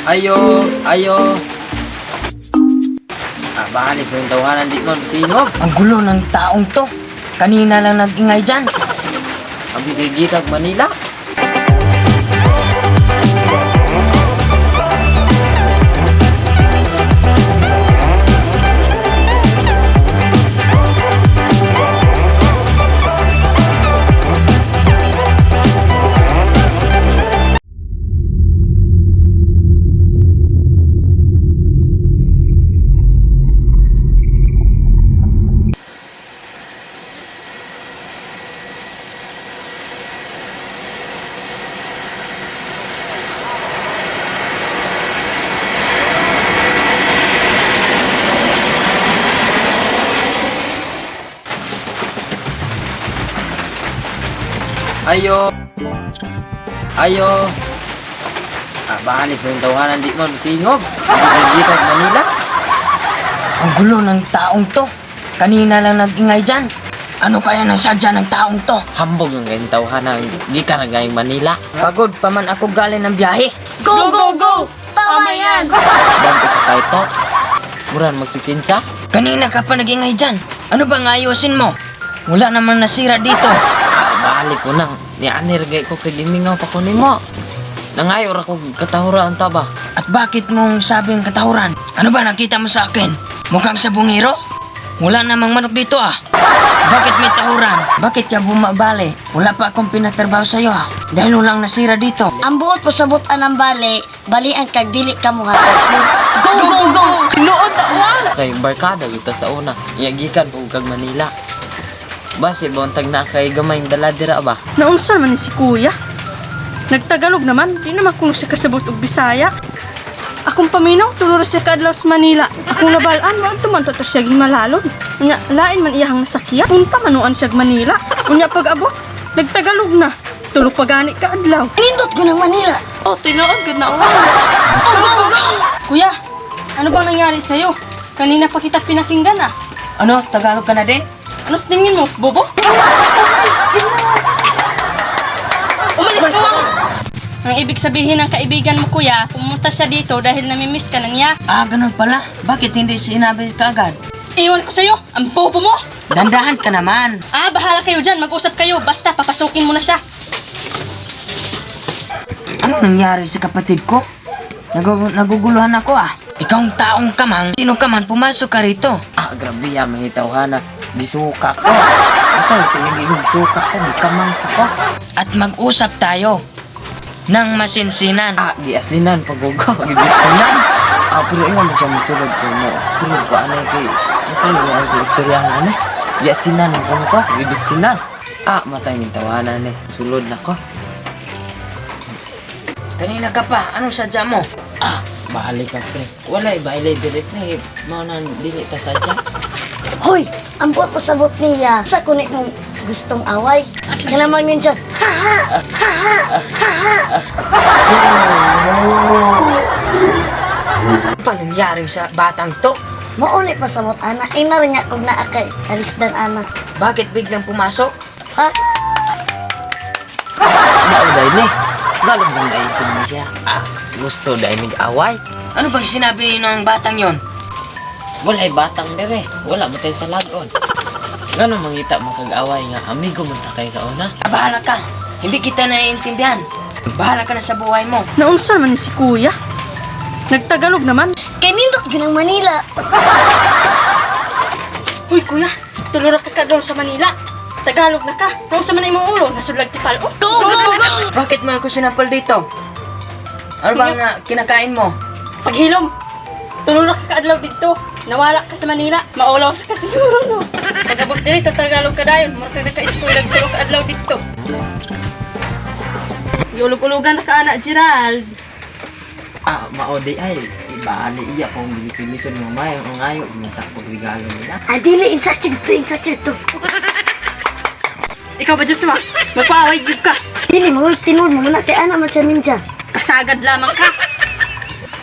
Ayo, ayo. Ah, balik ko yung tawanan di mo, tingog. Ang gulo ng taong to. Kanina lang nag-ingay dyan. Ang bigigitag Manila. Ayo. Ayo. Ah, balik ko yung tawanan di mo, tingog. Ang bigigitag Manila. Ang gulo ng taong to. Kanina lang nag-ingay dyan. Ano kaya nang sadya ng taong to? Hambog ang kayong tawanan, di ka na gayong Manila. Pagod pa man ako galing ng biyahe. Go, go, go! Tama yan! Dante ka tayo to. Muran magsikinsa. Kanina ka pa nag-ingay dyan. Ano bang ayusin mo? Wala namang nasira dito. Ah, balik ko nang. Ni anir gay ko kay gimingaw pa ko nimo. Nangayo ra ko katahura ang taba. At bakit mong sabing katahuran? Ano ba nakita mo sa akin? Mukhang sabungero? Wala namang manok dito ah. Bakit may tahuran? Bakit ka bumabali? Wala pa akong pinatrabaho sa'yo ah. Dahil walang nasira dito. Ang buot pasabot anang bali, balian kag dili ka mohatag. Go, go, go! Nood na! Kay barkada gyud ta sa una. Iyagikan po kag Manila. Base bontag na kay gamay dala dira ba. Naunsa man ni si kuya? Nagtagalog naman, di naman kuno siya kasabot og Bisaya. Akong paminaw, tulo ra siya kaadlaw sa Manila. Akong nabalaan, mo man to siya gimalalon. Unya, lain man iyahang nasakya. Punta manuan siya Manila. Unya pag-abot, nagtagalog na. Tulo pa gani ka adlaw. Nindot ko ng Manila. Oh, tinuod gud na. Kuya, ano bang nangyari sa'yo? Kanina pa kita pinakinggan ah. Ano? Tagalog ka na din? Ano sa tingin mo, bobo? Umalis ka! Ang ibig sabihin ng kaibigan mo, kuya, pumunta siya dito dahil namimiss ka na niya. Ah, ganun pala. Bakit hindi sinabi kaagad? Iwan ko sa'yo, ang bobo mo! Dandahan ka naman. Ah, bahala kayo dyan, mag-usap kayo. Basta, papasukin mo na siya. Ano nangyari sa kapatid ko? Naguguluhan ako ah. Ikaw ang taong kamang, sino ka man, pumasok ka rito. Ah, grabe ya mga tawhana. Gisuka ko. Ito, tingin yung suka ko, gikamang pa ko. At mag-usap tayo ng masinsinan. Ah, giasinan pagugo, gibisinan. Ah, pero ingon siya musulod ko mo. Sulod ko ano kay ito yung ang istorya nga ano. Giasinan ko ko, gibisinan. Ah, matay ni tawanan ni. Sulod na ko. Kanina ka pa, anong sadya mo? Ah, bahali ka pre. Walay baile dire pre. Mao na dili ta sadya. Hoy, ang buot pasabot niya. Sa kunit mong gustong away. Kana man yun siya. Ha ha! Ha ha! Ha ha! Ano pa nangyari sa batang to? Mauni pasabot ana. Ina rin niya kung naa kay alisdan ana. Bakit biglang pumasok? Ha? Mao dai ni. Galong bang naisip mo siya? Ah, gusto dai mig away. Ano bang sinabi ng batang yon? Walay batang dire. Wala matay sa lagon. Ngano mangita makag-away nga amigo man ta kay kauna. Ah, bahala ka. Hindi kita naiintindihan. Bahala ka na sa buhay mo. Naunsa man ni si kuya? Nagtagalog naman. Kay nindot ko ng Manila. Uy, kuya, tulo ra ka doon sa Manila. Tagalog na ka. Naunsa man na imong ulo, nasulag ti palo. Go, go, go! Bakit mo ako sinampal dito? Ano bang na, kinakain mo? Paghilom, tulo ra ka kaadlaw dito. Nawala ka sa Manila, maulaw sa ka siguro no. Pag-abot dito, Tagalog ka dayon. Mura ka naka-eskwela, tulo ka adlaw dito. Giulog-ulugan na ka ana, Gerald. Ah, mao di ay. Ibali iya kung bilisod mo mayo ang ayo mo kog regalo nila. Ah, dili, insakit to, insakit to. Ikaw ba, Joshua? Magpaaway gyud ka. Dili, mo tinuod mo muna kay ana man siya ninja. Kasagad lamang ka.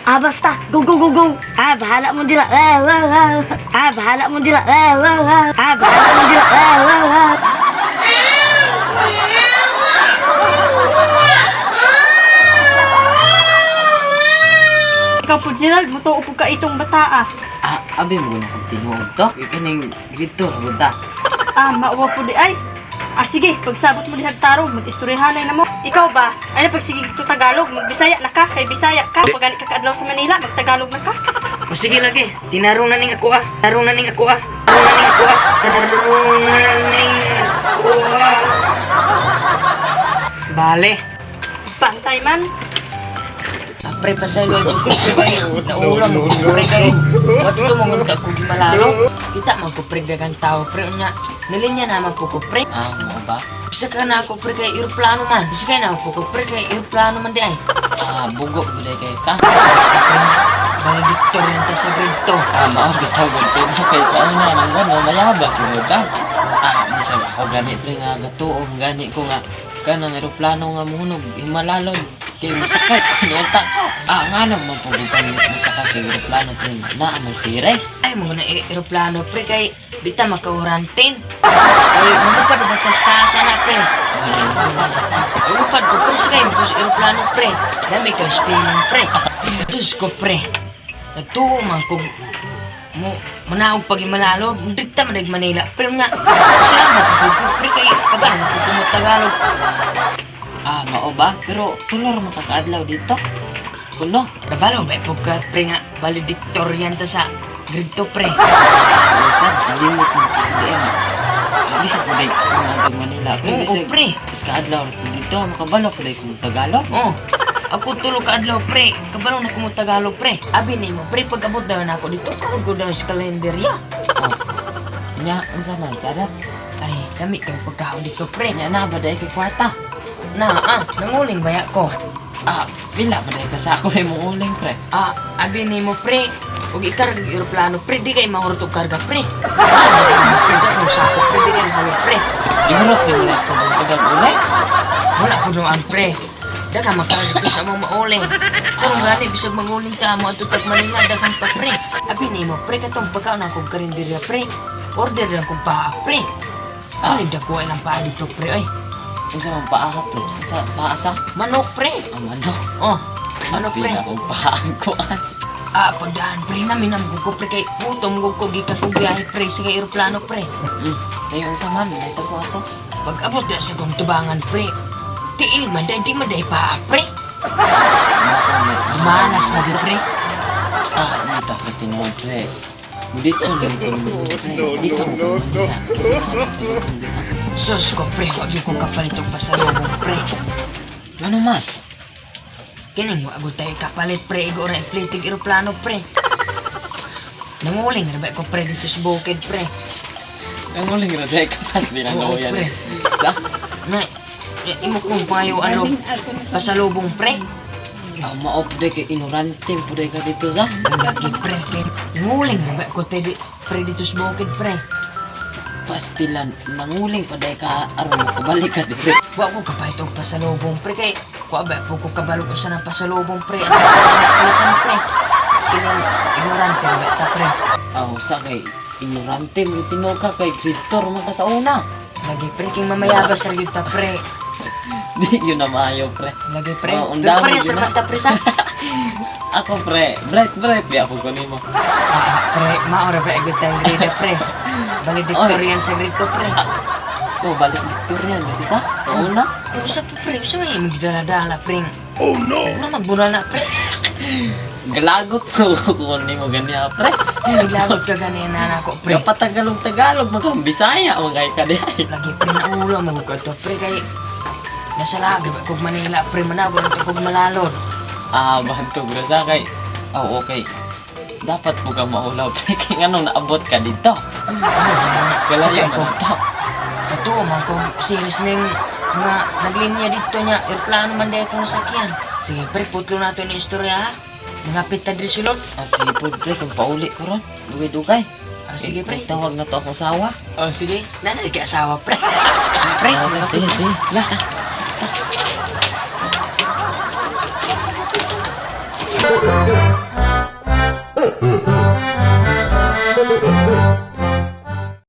Ah, basta. Go, go, go, go. Ah, bahala mo dira. Ah, ah, ah. Ah, bahala mo dira. Ah, ah, ah. Ah, bahala mo dira. Ah, ah, ah. Ikaw po, Gerald, mutuo po ka itong bata ah. Ah, abi mo na kung tinuod to. Ikaning dito, ruta. Ah, mauwa po di ay. Ah, sige, pagsabot mo dihag tarong, mag-istoryahanay na mo. Ikaw ba? Ay na pagsige to Tagalog, magbisaya na ka, kay Bisaya ka. Pag gani ka kaadlaw sa Manila, magtagalog na ka. O sige lagi, tinarong na ning ako ah. Tarong na ning ako ah. Tarong na ning ako ah. Tarong na ning ako ah. Bale. Bantay man. Ah, pre, pasaylo ko pre kayo. Naulam ko pre kayo. What to mo ngunta ko gimalalo? Kita man ko pre dagang tao pre unya. Nalinya naman ko ko pre. Ah, mo ba? Bisa ka na ako pre kay eroplano man. Bisa ka na ako ko pre kay eroplano man di ay. Ah, bugo gulay kay ka. Valedictorian ta sa grade 2. Ah, mao bitaw gud pero kay sa una nang ano mayabang gyud ba? Ah, bisag ako gani pre nga gatuong gani ko nga kanang eroplano nga muhunog himalalon kay musakay nuta ka. Ah, ngano man pugutan musakay kay eroplano pre na may sires. Ay, mga na eroplano pre kay di ta makaurantin. Ay, mga pa ba sa taas na pre? Upad ko pre sa kayo sa eroplano pre. Dami ka spelling pre. Diyos ko pre. Nagtuo man ko mo manaog pag imalalo, dikta man dag Manila. Pero nga, salamat ko pre kay kabalo ko mo Tagalog. Ah, mao ba? Pero tulor makakaadlaw dito. Kulo. Kabalo ba po ka pre nga valedictorian ta sa grade 2 pre. Sa kalimot mo di ay. Abi sa kuday kung Manila. Pre, Oo bisag pre. Mas kaadlaw ko dito, makabalo ko dai kung Tagalog. Oh. Ako tulo ka adlaw pre, kabalo na ko mo Tagalog pre. Abi nimo pre pag abot daw na ako dito, kaon ko daw sa kalendarya. Oh. Nya, unsa man tsada? Ay, kami kang pagkaon dito pre. Nya na ba dai kay kwarta? Na ah, nanguling baya ko. Ah, pila ba dai ka sa ako imong uling pre? Ah, abi nimo pre, ug ikarga og eroplano pre, di kay mahurot og karga pre. Ah, pre, di kay sako pre, di kay mahurot pre. Ihurot ni mo na sa tubag ulay. Wala ko doon pre. Daga makarga ko sa among mauling. Karon gani bisag manguling ka mo adto tag Manila daghang pa pre. Abi nimo pre katong pagkaon akong karinderya pre. Order lang kong paa pre. Ah. Ay, dako ay lang paa dito pre ay. Unsa man paa ka pre? Unsa paa sa? Manok pre. Ang manok. Oh, manok pre. Pila kong paa ko. Ah, pagdaan pre namin ang gugo pre kay gutom gugo gikan kong biyahe pre sa eroplano pre. Ayo unsa man nato ko ato. Pag abot na sa kong tubangan pre. Tiil man day di man day paa pre. Manas na di pre. Ah, nita pre tinuod pre. Dito na ito pre. Dito mo no, Sus ko pre, wag yung kong kapalit og pasalubong pre. Ano man? Kining wa gud tayo kapalit pre, igo ra inflating eroplano pre. Nanguling ra ba ko pre dito sa bukid pre. Ang uling ra dai kapas di na Oo, yan. pre. Sa? Na imo kong payo ano pasalubong pre. Ah, maop dai kay ignorante po dai ka dito sa. Lagi pre, kay nanguling ra ba ko te pre dito sa bukid pre. Pastilan nanguling pa dai ka aron makabalik ka dito. Wa ko kapalit og pasalubong pre kay wa ba po ko kabalo ko sa nang pasalubong pre. Ano palitan pre? Kining ignorante ra ba ta pre. Aw, sa kay ignorante mo tinuod ka kay grade man ka sa una. Lagi pre king mamayabas ra gyud ta pre. Di yun na maayo pre. Lagi pre. Oh, Pero undang pre yun sa na. man ta pre sa. Ako pre, bright bright di ako kunin mo. Ah, pre, maora ba agad tayong grade pre. Valedictorian sa grade ko pre. Oh, balik Victorian dito sa sa una. Usa pa pre, usa may imong gidala-dala pre. Oh no. Wala magbunal na pre. Galagot ko kunin mo ganiya pre. Naglagot ka ganina na ako pre. Kapatagalog Tagalog mga Bisaya mga kay ka diay. Lagi pre naulo mo ko to pre kay nasa lagi ba kog Manila pre manago na to kog Malalod. Ah, bantog ra sa kay. Oh, okay. Dapat po ka maulaw pre kay nganong naabot ka dito. Kalayo Sakay ko. man to. Katuo man kog series ning nga naglinya dito niya eroplano man dahil kong sakyan. Sige pre, putlo na to ni istorya ha. Nangapit ta diri sulod. Ah, sige po pre kung pauli ko ron. Dugay-dugay. Ah, sige pre. Tawag na to akong sawa. Oh, sige. Nanay kay asawa, pre. Pre, Ah, sige, sige. La.